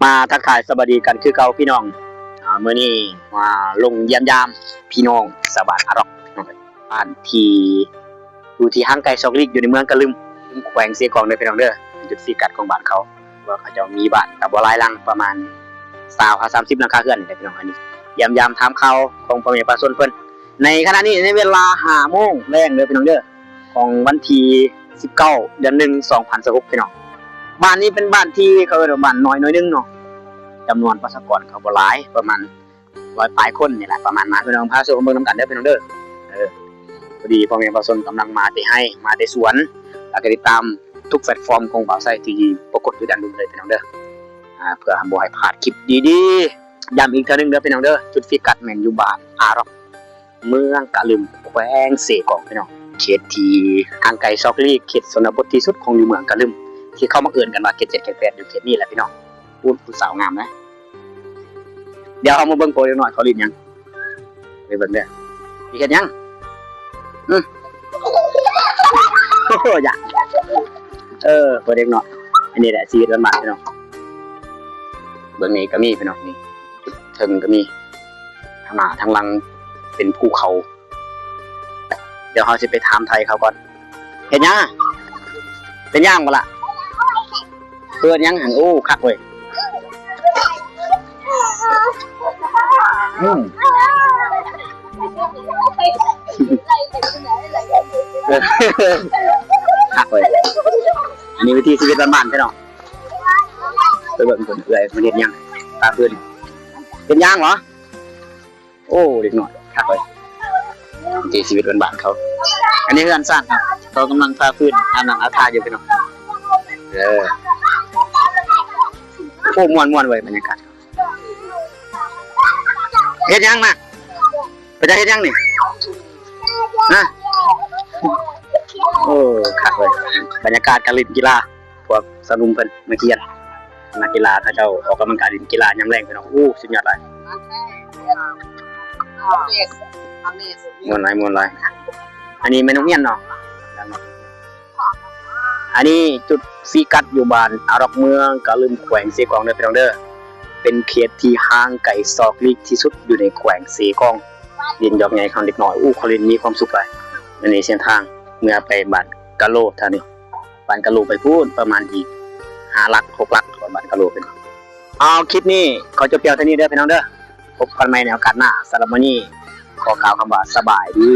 ອ່າ ທັກທາຍສະບາຍດີກັນຄືເກົ່າພີ່ນ້ອງ. ອ່າ ມື້ນີ້ມາລົງຢ້ຽມຢາມພີ່ນ້ອງຊາວບ້ານອາຣອກ ບ້ານທີ່ຢູ່ທີ່ຫ່າງໄກຊອກຫຼີກ ຢູ່ໃນເມືອງກະລຶມ ແຂວງເຊກອງເດີພີ່ນ້ອງເດີ. ຈຸດພິກັດຂອງບ້ານເຂົາ ວ່າເຂົາເຈົ້າມີບ້ານກະບໍ່ຫຼາຍຫຼັງ ປະມານຊາວຫາສາມສິບຫຼັງຄາເຮືອນນີ້ແຫຼະພີ່ນ້ອງ. ອັນນີ້ຢ້ຽມຢາມຖາມຂ່າວຂອງພໍ່ແມ່ປະຊາຊົນເພິ່ນ ໃນຂະນະນີ້ ໃນເວລາຫ້າໂມງແລງເດີພີ່ນ້ອງເດີ ຂອງວັນທີສິບເກົ້າ ເດືອນໜຶ່ງ ສອງພັນຊາວຫົກ ພີ່ນ້ອງ. ບ້ານນີ້ເປັນບ້ານທີ່ເຂົາເອີ້ນວ່າບ້ານນ້ອຍໜ້ອຍໜຶ່ງເນາະ ຈຳນວນປະຊາກອນເຂົາບໍ່ຫຼາຍ ປະມານຮ້ອຍປາຍຄົນນີ້ແຫຼະ ປະມານນັ້ນ. ພີ່ນ້ອງ ພາຊົມເບິ່ງນຳກັນເດີພີ່ນ້ອງເດີ. ເອີ ພໍດີພໍ່ແມ່ປະຊາຊົນກຳລັງມາແຕ່ໄຮ່ ມາແຕ່ສວນ ແລ້ວກະຕິດຕາມທຸກແພລດຟອມຂອງບ່າວໄຊທີ່ປາກົດຢູ່ດ້ານລຸ່ມເລີຍພີ່ນ້ອງເດີ ອ່າ ເພື່ອບໍ່ໃຫ້ພາດຄລິບດີໆ. ຢ້ຳອີກເທື່ອໜຶ່ງເດີພີ່ນ້ອງເດີ ຈຸດພິກັດແມ່ນຢູ່ບ້ານອາຣອກ ເມືອງກະລຶມ ແຂວງເຊກອງພີ່ນ້ອງ. ເຂດທີ່ຫ່າງໄກຊອກຫຼີກ ເຂດຊົນນະບົດທີ່ສຸດຂອງຢູ່ເມືອງກະລຶມ ທີ່ເຂົາມັກເອີ້ນກັນວ່າເຂດເຈັດ ເຂດແປດ ຢູ່ເຂດນີ້ແຫຼະພີ່ນ້ອງ. ໂອ້ ຜູ້ສາວງາມນະ. ດຽວເຮົາມາເບິ່ງພວກເດັກນ້ອຍເຂົາຫຼິ້ນຫຍັງ ໄປເບິ່ງເດີ. ຊິເຮັດຫຍັງ? ອື ໂອ້ ຢາກ ເອີ ພວກເດັກນ້ອຍ ອັນນີ້ແຫຼະຊີວິດບ້ານໆ ພີ່ນ້ອງ. ເບິ່ງນີ້ກະມີພີ່ນ້ອງ ນີ້ ເທິງກະມີ ທາງໜ້າທາງຫຼັງເປັນພູເຂົາ. ດຽວເຮົາຊິໄປຖາມໄຖ່ເຂົາກ່ອນ. ເຮັດຫຍັງ? ເປັນຫຍັງບໍ່ລະ? ເປີດຫຍັງຫັ້ນ? ໂອ້ ຄັກເວີຍ. ອືມ ຄັກເວີຍ. ອັນນີ້ວິຖີຊີວິດບ້ານໆ ພີ່ນ້ອງ. ໄປເບິ່ງເພິ່ນ ເອື້ອຍເພິ່ນເຮັດຫຍັງ? ຕາເພິ່ນ ເປັນຫຍັງເຫາະ? ໂອ້ ເດັກນ້ອຍ ຄັກເວີຍ ວິຖີຊີວິດບ້ານໆ ເຂົາ. ອັນນີ້ເຮືອນຊານເຂົາ ເຂົາກຳລັງທາຟືນ ອາບນ້ຳອາບທ່າຢູ່ພີ່ນ້ອງ. ເອີ ໂອ້ ມ່ວນໆ ເວີຍ ບັນຍາກາດ. ເຮັດຫຍັງນະ? ເປັນຕາເຮັດຫຍັງນີ້? ຮະ? ໂອ້ ຄັກເວີຍ ບັນຍາກາດການຫຼິ້ນກິລາ. ພວກຊາວໜຸ່ມເພິ່ນມາຮຽນ ນັກກິລາເຂົາເຈົ້າອອກກຳລັງກາຍຫຼິ້ນກິລາຍາມແລງພີ່ນ້ອງ. ໂອ້ ສຸດຍອດຫຼາຍ ມ່ວນຫຼາຍ ມ່ວນຫຼາຍ. ອັນນີ້ແມ່ນໂຮງຮຽນເນາະ. ອັນນີ້ຈຸດພິກັດຢູ່ບ້ານອາຣອກ ເມືອງກະລຶມ ແຂວງເຊກອງເດີພີ່ນ້ອງເດີ. ເປັນເຂດທີ່ຫ່າງໄກຊອກຫຼີກທີ່ສຸດຢູ່ໃນແຂວງເຊກອງ. ຫຼິ້ນຢອກໃຫຍ່ຂອງເດັກນ້ອຍ ໂອ້ ເຂົາຫຼິ້ນມີຄວາມສຸກຫຼາຍ. ອັນນີ້ເສັ້ນທາງເມືອໄປບ້ານກະໂລທານີ. ບ້ານກະໂລໄປພຸ້ນປະມານອີກຫ້າຫຼັກຫົກຫຼັກ ຮອດບ້ານກະໂລເພິ່ນ. ເອົາ ຄລິບນີ້ຂໍຈົບພຽງເທົ່ານີ້ເດີພີ່ນ້ອງເດີ. ພົບກັນໃໝ່ໃນໂອກາດໜ້າ. ສຳລັບມື້ນີ້ຂໍກ່າວຄຳວ່າສະບາຍດີ.